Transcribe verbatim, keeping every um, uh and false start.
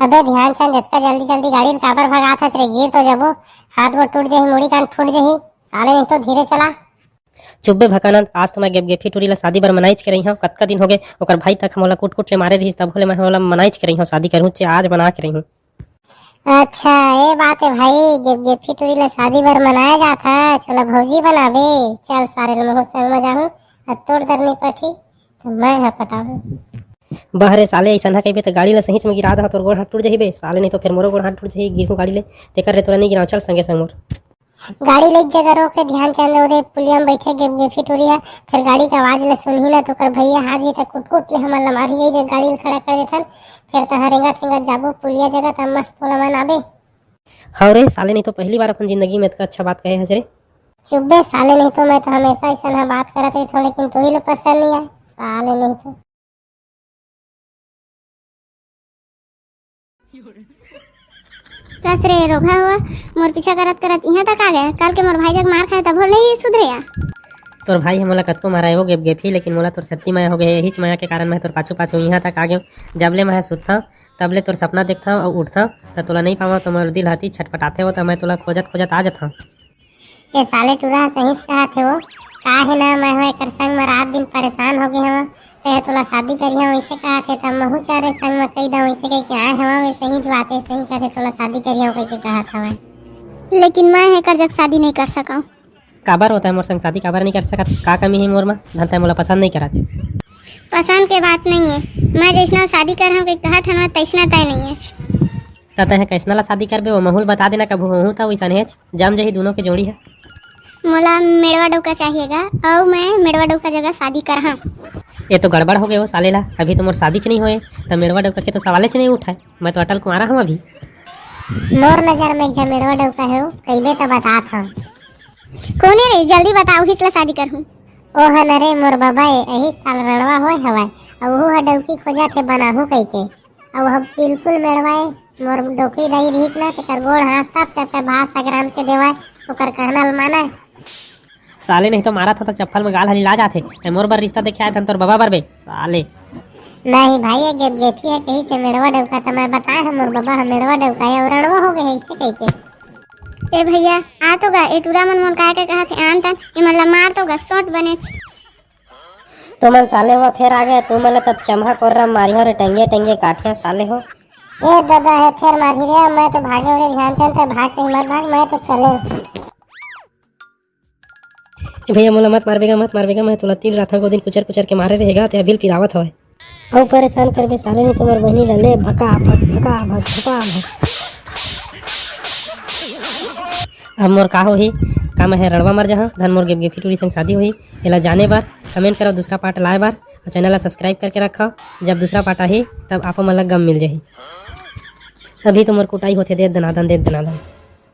अबे ध्यानचंद, इतना जल्दी जल्दी गाड़ी ल काबर भगात हस रे? गिर तो जबो, हाथ गोड़ टूट जही, मुड़ी कान फूट जही। साले नहीं तो धीरे चला। चुप बे भकानंद, आज तो मैं गेपगेफी टूरी ला शादी बर मनाइच के रही हूँ। कतका दिन हो गए, ओकर भाई तक मोला कूट कूट ले मारे रहिस, तब ले मैं ओला मनाइच के रही हूँ, शादी करहूँ चे आज बना के रही हूँ। अच्छा, ये बात है भाई, गेपगेफी टूरी ला शादी बर मनाया जात है, चला भौजी बनाबे। चल सारे ल महू संग में जाहूँ, अब तोर दरनी पठी तो मैं हा पटाहूँ। बहरे साले, ऐसा ना कहिबे तो गाड़ी ला सहीच में गिरा दहा, तोर गोड़ हाथ टूट जही बे साले, नहीं तो फिर मोरो गोड़ हाथ टूट जही, गिरहूँ गाड़ी ले। तेकर ले तोला नहीं गिराव, चल संगे संग मोर। गाड़ी ले एक जगह रोक के ध्यानचंद ओदे पुलिया में बैठे गेपगेफी टूरी है, फिर गाड़ी के आवाज ले सुनही ना तो ओकर भैया हाजी तक कुट कुट ले हमन ला मारही, यही जगह गाड़ी ले खड़ा कर देथन। फिर तहां रेंगत रेंगत जाबो पुलिया जगह, तब मस्त तोला मन आबे। हाँ रे साले, नहीं तो पहली बार अपन जिंदगी में इतना अच्छा बात कहे हस रे। चुप बे साले, नहीं तो मैं तो हमेशा ऐसा ना बात करत रहता हूँ, लेकिन तू ही लोग पसंद नहीं आए साले, नहीं तो। कस रे रोगहा हुआ, मोर पीछा करत करत इहाँ तक आ गए। कल के मोर भाई जग मार खाए तभो नहीं सुधरे या। तोर भाई ह मोला कतको मारा है वो गेपगेफी, लेकिन मोला तोर सत्ती माया हो गए है। यहीच माया के कारण मैं तोर पाछू पाछू इहाँ तक आ गयो। जब ले मैं सुतथव, तब ले तोर सपना देखथव अउ उठथव, त तोला नहीं पावव त मोर दिल हती छटपटाथे हो, त मैं तोला खोजत खोजत आ जथव। ए साले टूरा ह सहीच कहत हे वो। का हे ना, मैं हो एकर संग म रात दिन परेशान हो गे हवं। ते ह तोला शादी करिहंव वइसे कहत हे, त महू चारे संग म कही दंव वइसे कहिके आए हवं। वे सहीच बात हे, सही कहत हे, तोला शादी करिहंव कहिके कहत हवय। लेकिन मैं ह एकर जग शादी नहीं कर सकंव। काबर होता है मोर संग शादी काबर नहीं कर सकत? का कमी है मोर म? धन तय मोला पसंद नहीं करच। पसंद के बात नहीं है, मैं जैसना शादी करहूँ कही कहत हन तैसना तय नहीं है। त तय कैसना ला शादी करबे वो महू ल बता देना, कभू होहू त वैसन हेच जम जही दोनों के जोड़ी है। मोला मेड़वा डौका चाहिएगा, अउ मैं मेड़वा डौका जगह शादी करहूँ। ये तो गड़बड़ हो गए वो साले ला, अभी तो मोर शादी च नहीं होए, त मेड़वा डौका के तो सवाले च नहीं उठाए। मैं तो अटल कुंवारा हूँ अभी। मोर नजर में एक झन मेड़वा डौका हे, कहिबे त बतात हूँ। कोने रे, जल्दी बताओ, हिच ला शादी करहूँ। ओह न रे मोर बबा ए, एही साल रड़वा होय हवय, अउ ओहू ह डौकी खोजत हे बनाहू कहिके। अउ ओह बिल्कुल मेड़वा ए, मोर डोकरी दाई रिहिस ना, तेकर गोड़ हाथ सब चपे भात सगराम के देवय, ओकर कहना ल मानय। साले नहीं तो मारत हो तो चप्पल में गाल हली ला जाथे। ए मोर बर रिश्ता देखे आए थन तोर बबा बर बे, साले। नहीं भाई, ये गेपगेफी है कहीं से मेड़वा डौका, तो मैं बताए हूँ मोर बबा ह मेड़वा डौका है और रड़वा हो गए है इसे कह के। ए भैया, आ तो गा, ए टूरा मन मोल काय के कहत हे, आन तन, ए मन ला मार तो गा, सोट बनेच। तो मन साले हो फेर आ गए, तू मन ला तब चम्हा कोर्रा मारियो रे, टंगे टंगे काटियो साले हो। ए दादा है फेर मारी रे, मैं तो भागे रे ध्यानचंद, ते भाग से मत भाग, मैं तो चले। ए भैया मोला मत मारबेगा, मत मारबेगा, मैं तोला तीन रात को दिन कुचर कुचर के मारे रहेगा, ते अभी पिरावत हवय। अउ परेशान करबे साले, नहीं तो मोर बहिनी ला ले भका भक, भका भक, भका भक। अब मोर का होही, का मैं ह रड़वा मर जहाँ, धन मोर गेपगेफी टूरी संग शादी होही। एला जाने बर comment करो, दूसरा part लाए बर, और channel ला subscribe करके रखो। जब दूसरा part आही तब आपो मन ला गम मिल जाही। अभी तो मोर कुटाई होथे, दे दनादन, दे दनादन।